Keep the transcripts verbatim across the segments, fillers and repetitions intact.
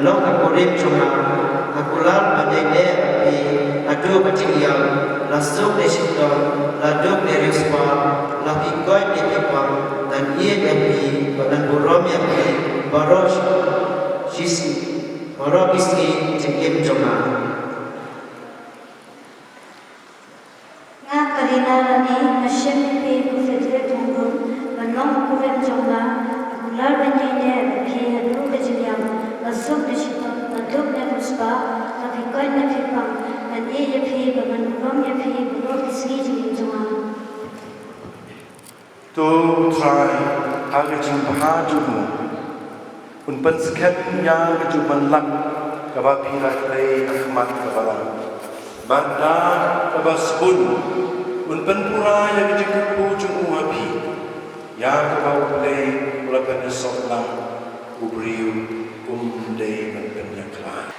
Long ka kurim jong nga, nga kular ban ïaineh ïa phi haduh ka jingïap, la suk ne shitom, la duk ne riewspah, la phi koit ne phi pang, ngan ïeit ïa phi bad ngan burom ïa phi baroh shi, shi, baroh ki sngi jingim jong nga. Nga Karina Rani, nga shim ïa phi ko Frederick Longrum ban long u kurim jong nga, nga kular ban ïaineh bad phi haduh ka jingïap, la suk ne shitom, la duk ne riewspah, la phi koit ne phi pang, ngan ïeit ïa phi bad ngan burom ïa phi baroh ki sngi jingim jong nga. To U Trai, ha ka jingbha jong u, un pynskhem ïa ka jingpynlong kaba phi la trei ha khmat ka balang. Bad da kaba sbun, un pynpura ïa ka jingkyrkhu jong u ha phi, ïa kaba U Blei u la pynïasoh lang, u briew um dei ban pynïakhlad.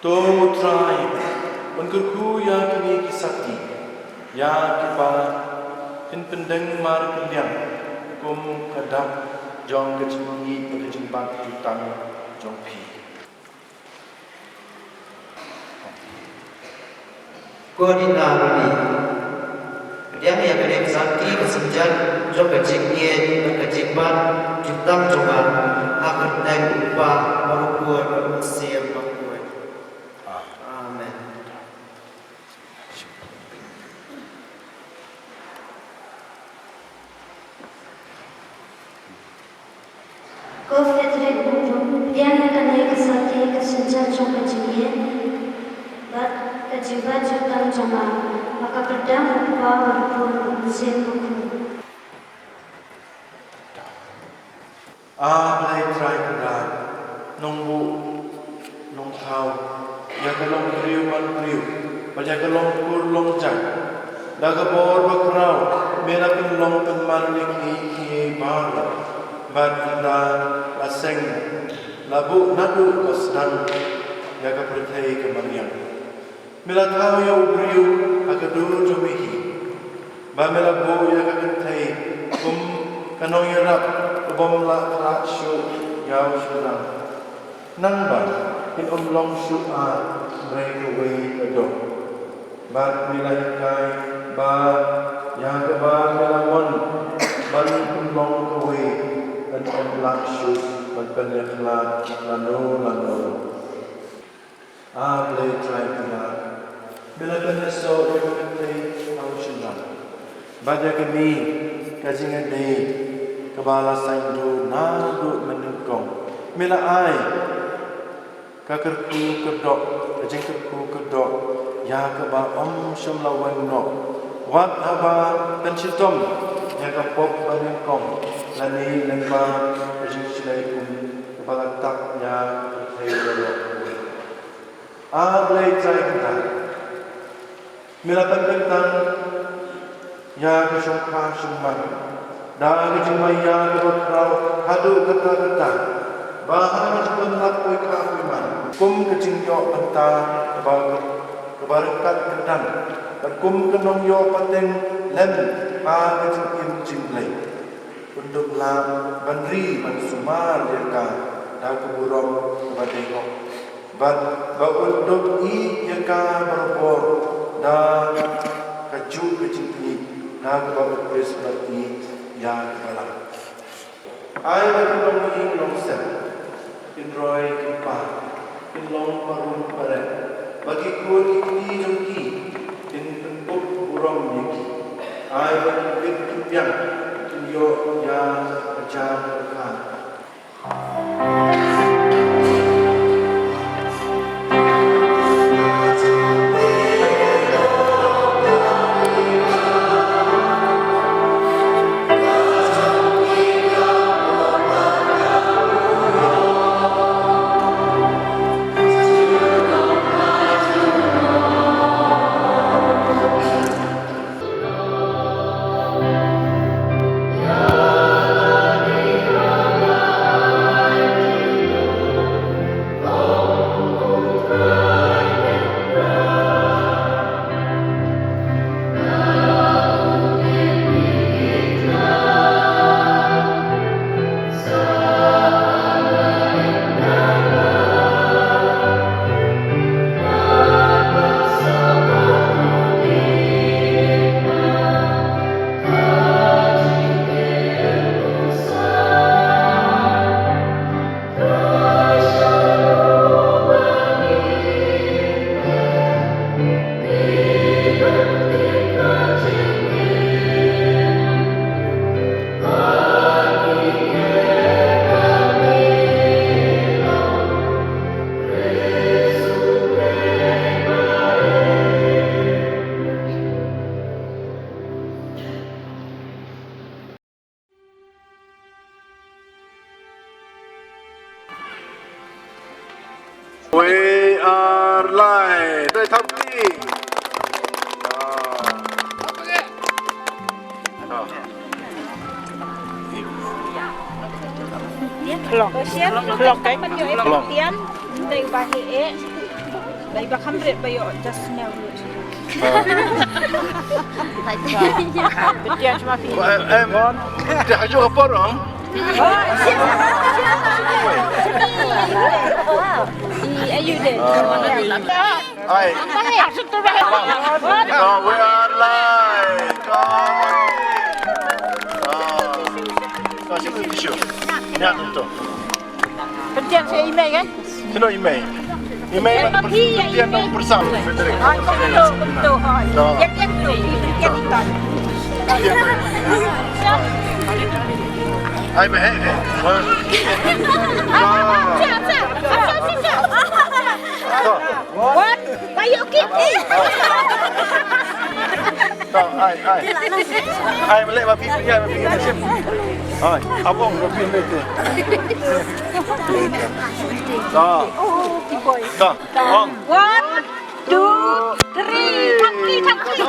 To U Trai, un kyrkhu ïa kine ki sakhi, ïa kiba phin pyndeng markylliang kum ka dak jong ka jingïeit bad ka jingbat jutang jong phi. Ko Dina Rani, pdiang ïa kane ka sakhi ka sienjat jong ka jingïeit bad ka jingbat jutang jong nga ha ka kyrteng U Kpa bad U Khun bad U Mynsiem Bakhuid. Amen. Ko Frederick Longrum, pdiang ïa kane ka sakhi ka sienjat jong ka jingïeit bad ka jingbat jutang jong nga ha ka kyrteng U Kpa bad U Khun bad U Mynsiem Bakhuid. A Blei Trai Kynrad, Nongbuh Nongthaw ïa ka longbriew manbriew bad ïa ka longkur longjan. Da ka bor bakhraw me la pynlong pynman ïa kiei kiei baroh, bad ynda la seng la buh naduh ba sdang ïa ka pyrthei ka mariang. Me la thaw ïa u briew ha ka dur jong me hi, bad me la buh ïa ka kynthei kum ka nongïarap ka bym lah khlad shuh ïa u shynrang. Nangba kin ym long shuh ar hynrei kawei ka doh. Bad me la hikai ba ïa kaba me la mon ban pynlong kawei kan ym lah shuh ban pynïakhlad lano lano. A Blei Trai Kynrad, me la pynïasoh ïa ka kynthei ha u shynrang, bad ïa kane ka jingïadei kaba la saiñdur naduh mynnyngkong, me la ai ka kyrkhu kyrdoh, ka jingkyrkhu kyrdoh ïa kaba ym shym la weng noh, wat haba pynshitom ïa ka pop banyngkong lane lyngba ka jingshlei um kaba la tap ïa ka pyrthei baroh. A Blei Trai Kynrad, me la pynkyntang ïa ka shongkha shongman da ka jingmaïa kaba khraw haduh katta katta, ba ha ka jingpynlap poikha poiman, kum ka jingïoh bynta kaba, kaba ryngkat kyrdan, bad kum ka nongïoh pateng lem ha ka jingim jingblei. Un dup lah ban ri ban sumar ïa ka da ka burom kaba dei hok, bad ba un dup ïeit ïa ka barabor da kajuh ka jingïeit, da kaba u Khrist u la ïeit ïa ka balang. Ai ba kin long ïing long sem, kin roi kin par, kin long parum paret, ba ki khun ki kti jong ki kin pynkup burom ïa ki. Ai ba kin bit kin biang, kin ïoh ïa ka jam ka kha. Wei ar lai. Dei tham kli. Ah. Ah. Klong. Klong, eh? Klong. Dei ba he, eh. Dei ba kham rit ba ïoh just smell. Em, em, dah haju apa orang? Ai. Ah, we are live. Come on. Ah. Ah, sino tu? Sino tu? Pyntian sa i mei, kan? Sino i mei? I mei man pyntian nang persal. Ai, betul, betul, hai. Yak, yak tu, pyntian ikan. Ai, mei, eh. One, bayu kit. To, ai, ai. Ai, mlek ba phi, ai, ba phi, ai, sim. Ai, abong, ba phi, mlek te. To. To, ong. One, two, three. Thang kli, thang kli.